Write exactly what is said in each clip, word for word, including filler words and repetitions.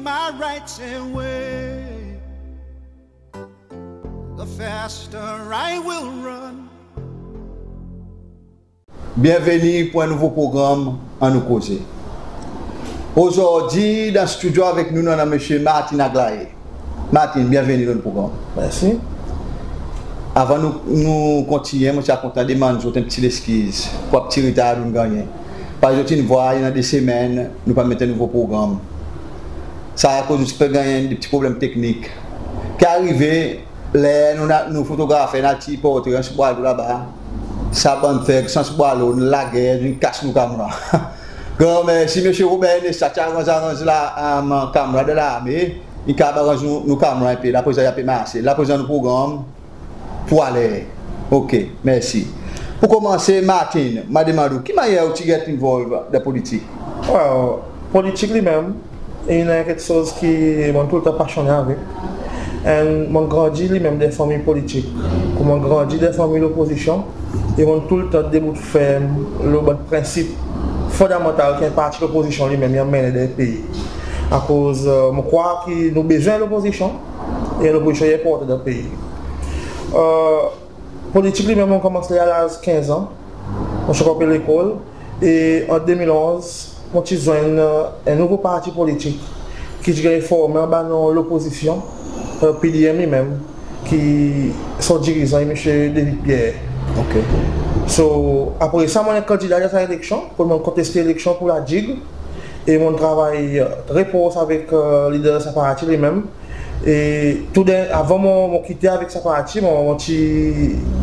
My rights away, the faster I will run. Byenveni pour en nouvo progranm Annou Koze. Ozordi dan stidyo avek nou, nou annan Msye Martin Aglae. Martin, byenveni dan progranm. Mersi. Avan nou, nou kontinyen, mon ti a kontan demann zot en pti leskiz pour pti retar nou'n gannyen. Parski zot in vwar, i annan de semenn nou pa met en nouvo progranm. Sa akoz nou ti pe gannyen de pti problenm teknik. Ki arive, ler nou, nou fotografe, nou al tir portre Anse Boileau laba, sa bann fer Anse Boileau, nou lager, vin kas nou kamera. Granmersi Msye Robert Nesta, ti aranz, aranz la, am, kamera dan larme, i kapab aranz nou, nou kamera en pe. La prezan i pe marse. La prezan nou progranm pour ale. OK, mersi. Pour konmanse, Martin, mon a demann ou, ki mannyer ou ti get involve dan politik? Well, politik li menm, i annan keksoz ki mon toultan pasyonnen avek. E mon grandi li menm dan fanmir politik. Kou mon grandi dan fanmir lopozisyon, e mon toultan debout ferm lo bann prensip fondamantal ki en parti lopozisyon li menm i anmennen dan pei. Akoz, e, mon krwar ki nou bezwen lopozisyon, e lopozisyon i enportan dan pei. E, politik li menm, mon konmans li a laz kenz an. Mon ti ankor pe lekol, e an de mil onz, mon ti zwenn, e, en nouvo parti politik ki ti ganny formen anba non lopozisyon, e, P D M li menm, ki son dirizan i Msye David Pierre. OK. So, apre sa, mon kandida dan sa eleksyon, kou mon konteste eleksyon pour La Digue, e mon travay, e, tre pros avek, e, lider sa parti li menm. E tou de, avan mon, mon kite avek sa parti, mon, mon ti,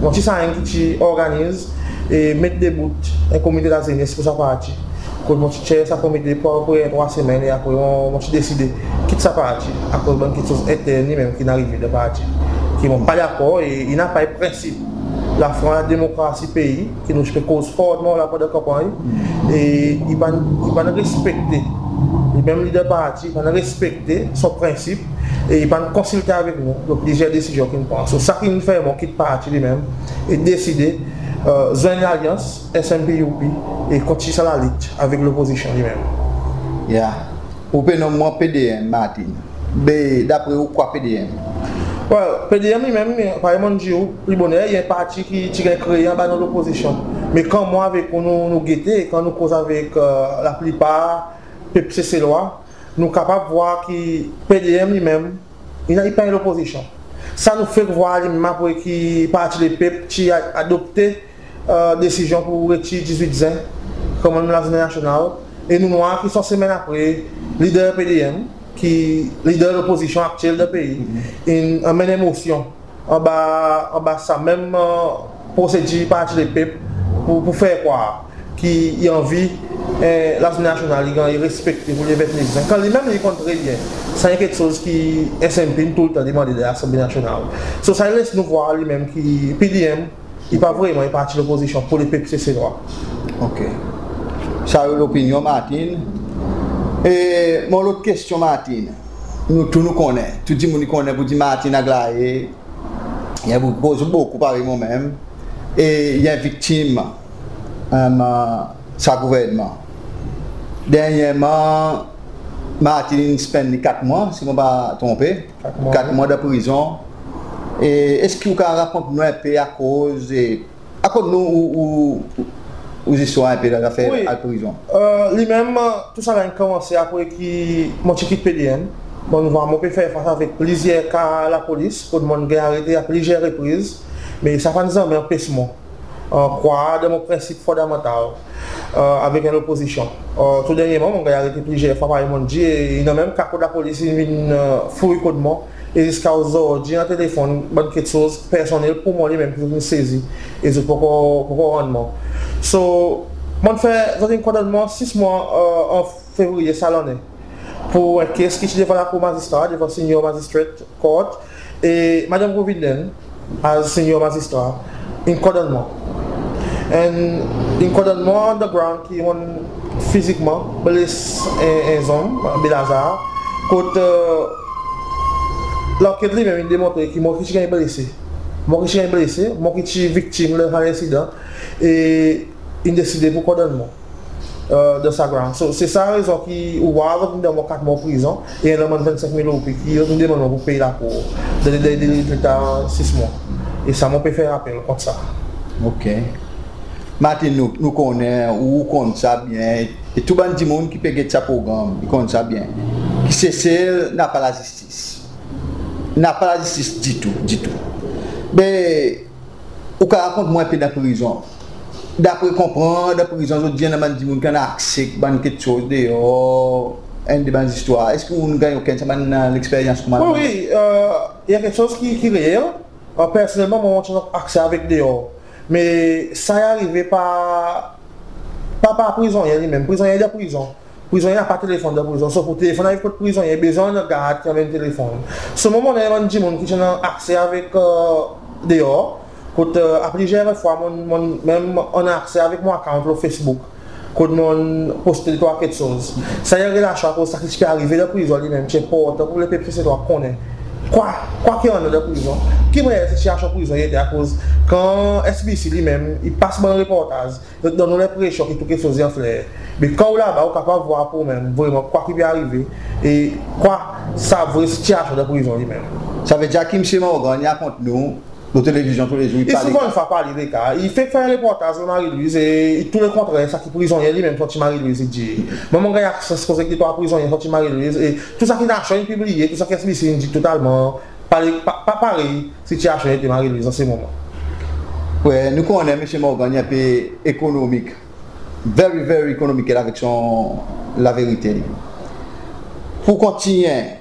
mon ti sa enn ki ti organiz e met debout en komite lazenes pour sa parti. Kot mon ti chair sa komite pour apepre trwa semenn, e apre mon, mon ti deside kit sa parti, akoz bann keksoz entern li menm ki'n arive dan parti, ki mon pa dakor, e i napa en prensip lafwa demokrasi pei, ki nou ti pe koz fortman la pandan kanpanny, e i pa'n, i pa'n respekte, li menm lider parti, i pa'n respekte son prensip, e i pa'n konsilte avek nou lo plizyer desizyon ki'n pran. So, sa ki'n fer mon kit parti li menm, e deside, e, zwenn lalyans S N P U P, e kontinyen sa lalit avek lopozisyon li menm. Yeah. Ou pe nonm mwan P D M, Martin. Be, dapre ou, kwa P D M? Well, P D M li menm, parey mon'n dir ou pli boner, i en parti ki ti ganny kree anba non lopozisyon. Me kan mwan avek ou nou, nou gete, kan nou koz avek, e, laplipar pep Seselwa, nou kapab vwar ki P D M li menm, i napa lopozisyon. Sa nou fek vwar li menm apre ki Parti Lepep ti a-, adopte, e, desizyon pour retir dizwit Zen konman lazournen nasyonal. E nou'n war ki son semenn apre, lider P D M, ki lider lopozisyon aktyel dan pei, in anmenn en mosyon anba, anba sa menm, e, prosedir Parti Lepep pour, pour fer krwar ki i anvi, e, lazournen nasyonal i ganny respekte pour le vennef Zen. Kan li menm li konn tre byen sa i en keksoz ki S N P in toultan demande dan Lasanble Nasyonal. So, sa i les nou vwar li menm ki P D M i pa vreman en parti lopozisyon pour lepep Seselwa. OK. Sa i lopinyon Martin. E mon lot kestyon, Martin. Nou tou nou konnen, tou dimoun i konnen pour dir Martin Aglae, i en boug ki koz bokou parey mwan menm, e i en viktim, e, sa gouvernman. Dernyerman, Martin in spend li kat mwan, si mon pa tronpe. Kat mwan, wi. Kat mwan dan prizon. E eski ou kapab rakont nou en pe akoz, e, rakont nou ou, ou, ou zistwar en pe dan zafer al prizon? Wi. E, li menm, e, tou sa la in konmanse apre ki mon ti kit P D M. Mon'n vwar mon pe fer fas avek plizyer ka lapolis, kot mon'n ganny arete a plizyer repriz. Me sa pa'n zanmen anpes mwan, e, krwar dan mon prensip fondamantal, e, avek en lopozisyon. E, tou dernyerman, mon'n ganny arete plizyer fwa, parey mon'n dir, e i annan menm ka kot lapolis in vin, e, fouy kot mwan, e ziska ozordi, an telefonn, bann keksoz personnel pour mwan li menm ki zot in sezi, e zot pa ankor, pa ankor rann mwan. So, mon'n fer, zot in kondann mwan sis mwan, e, an fevriye sa lannen, pour en case ki ti devan lakour mazistra, devan Senior Magistrate Court, e Madanm Govinden, as Senior Mazistra, in kondann mwan. E in kondann mwan on the ground ki mon'n fizikman bles en, en zonm, Belazar, kot, e, lanket li menm in demontre ki mwan ki ti ganny blese. Mwan ki ti ganny blese, mwan ki ti viktim dan sa lensidan, e in deside pour kondann mwan. dan sa ground. So, se sa rezon ki ou war zot in donn mwan kat mwan prizon, e annan bann vennsenk mil roupi ki zot in demann mwan pour pey lakour dan, dan, dan, dan sis mwan. E sa mon pe fer rapel kont sa. OK. Martin, nou, nou konnen, ou konn sa byen, e tou bann dimoun ki pe get sa progranm, i konn sa byen. Ki Sesel napa lazistis. Napa lazistis ditou, ditou. Be, ou kapab rakont mwan en pe dan prizon. Dapre konpran, dan prizon, zot dir annan bann dimoun ki annan akse bann keksoz deor, enn de bann zistwar. Eski ou'n ganny okenn sa bann leksperyans koumsa? Wi, wi, i annan keksoz ki, ki reel. Personnelman, mwan, mon ti annan akse avek deor. Me sa i arive par, par, par prizonnyen li menm. Prizonnyen dan prizon. Prizonnyen napa telefonn dan prizon. So, pour telefonn ariv kot prizonnyen, bezwen annan gard ki anmenn telefonn. So, mwan, mon annan bann dimoun ki ti annan akse avek, deor, kot, a plizyer fwa, mon, mon menm annan akse avek mon account lo Facebook. Kot mon poste de trwa keksoz. Sa i an relasyon akoz sa ki ti pe arive dan prizon li menm, ti enportan pour lepep Seselwa konnen kwa, kwa ki annan dan prizon. Ki mannyer sitiasyon prizon i ete, akoz kan SBC li menm i pas bann reportaz, zot donn ou lenpresyon ki tou keksoz i an fler. Me kan ou laba, ou kapab war par ou menm vreman kwa ki pe arive e kwa sa vre sitiasyon dan prizon li menm. Savedir ki Msye Morgan i rakont nou lo televizyon toulezour, i pale. I souvandfwa pale de ka. I fek fer reportaz lo Marie-Louise e i tou lekontrer sa ki prizonnyen li menm sorti Marie-Louise i dir. Mwan, mon ganny akse koze ek de trwa prizonnyen sorti Marie-Louise e tou sa ki nasyon in pibliye, tou sa ki SBC in dir totalman pa, pa, pa parey sitiasyon ete Marie-Louise an se moman. Wi, nou konnen Msye Morgan i en pe ekonomik, very, very economical avek son laverite li. Pour kontinyen,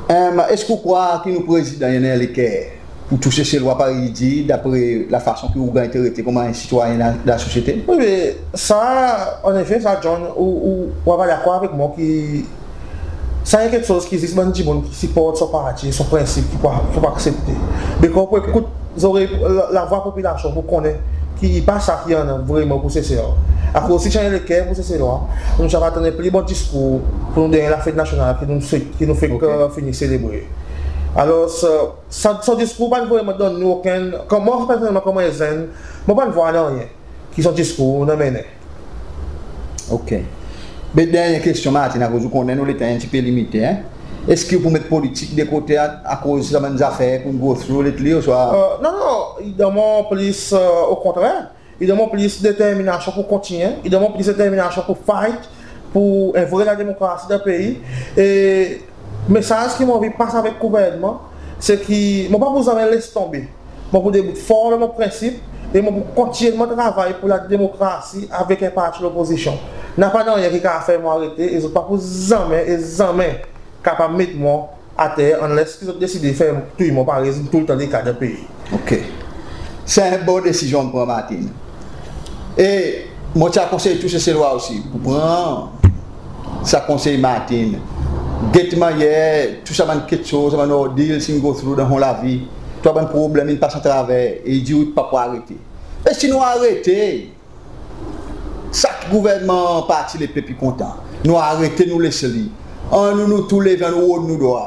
Em, eski ou krwar ki nou Prezidan i annan leker pour tou Seselwa parey i dir, dapre lafason ki ou ganny trete konman en sitwayen la, lasosyete? Wi, wi, sa, annefe, sa, John, ou, ou, ou ava dakor avek mwan ki sa i en keksoz ki zis bann dimoun ki siport son parti, son prensip ki pou, ki pou aksepte. Be kan ou pou ekout zorey, la, lavwa popilasyon pour konnen ki i pa sa ki annan vreman pour Sesel. Akoz si ti annan leker pour Seselwa, nou ti ava tann pli bon diskour pour nou dernyen lafet nasyonal ki nou fek, ki nou fek, OK, fini selebre. Alors, sa, sa, son diskour pa'n vreman donn nou okenn, konman, personnelman, konman en zenn, mon pa'n war nanryen ki son diskour in anmennen. OK. Be, dernyen kestyon, Martin, akoz ou konnen nou letan i en pti pe limite, en. Eski ou pou met politik de kote a, akoz sa bann zafer ki'n go through lately, oswa? Non, non, i donn mwan plis, o kontrer, i donn mwan plis determinasyon pour kontinyen, i donn mwan plis determinasyon pour fight pour en vre lademokrasi dan pei. E mesaz ki mon anvi pas avek gouvernman, se ki mon pa pou zanmen les tonbe. Mon pou debout for lo mon prensip e mon pou kontinyelman travay pour lademokrasi avek en parti lopozisyon. Napa nanryen ki kapab fer mwan arete e zot pa pou zanmen e zanmen kapab met mwan ater, unless ki zot deside fer touy mwan parey zot toultan le ka dan pei. OK. Se en bon desizyon ou pran, Martin. E mon ti a konsey tou Seselwa osi pour pran sa konsey Martin. Get mannyer tou sa bann keksoz, sa bann ordeal in go through dan son lavi, tou sa bann problenm in pas atraver, e i dir ou pa pou arete. E si nou arete, sa ki gouvernman Parti Lepep i kontan? Nou arete, nou les li. Annou, nou tou leve, annou rod nou drwa.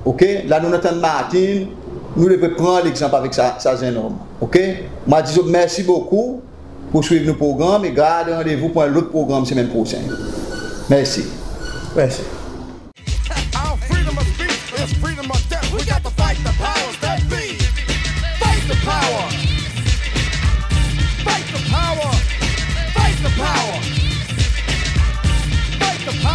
OK? La nou antann Martin, nou devret pran legzanp avek sa, sa zennonm. OK? Mon a dir zot mersi bokou pour swiv nou progranm e gard randevou pour en lot progranm semenn prosenn. Mersi. Mersi. Our freedom of speech is freedom of death. We got to fight the powers that be. Fight the power. Fight the power. Fight the power. Fight the power.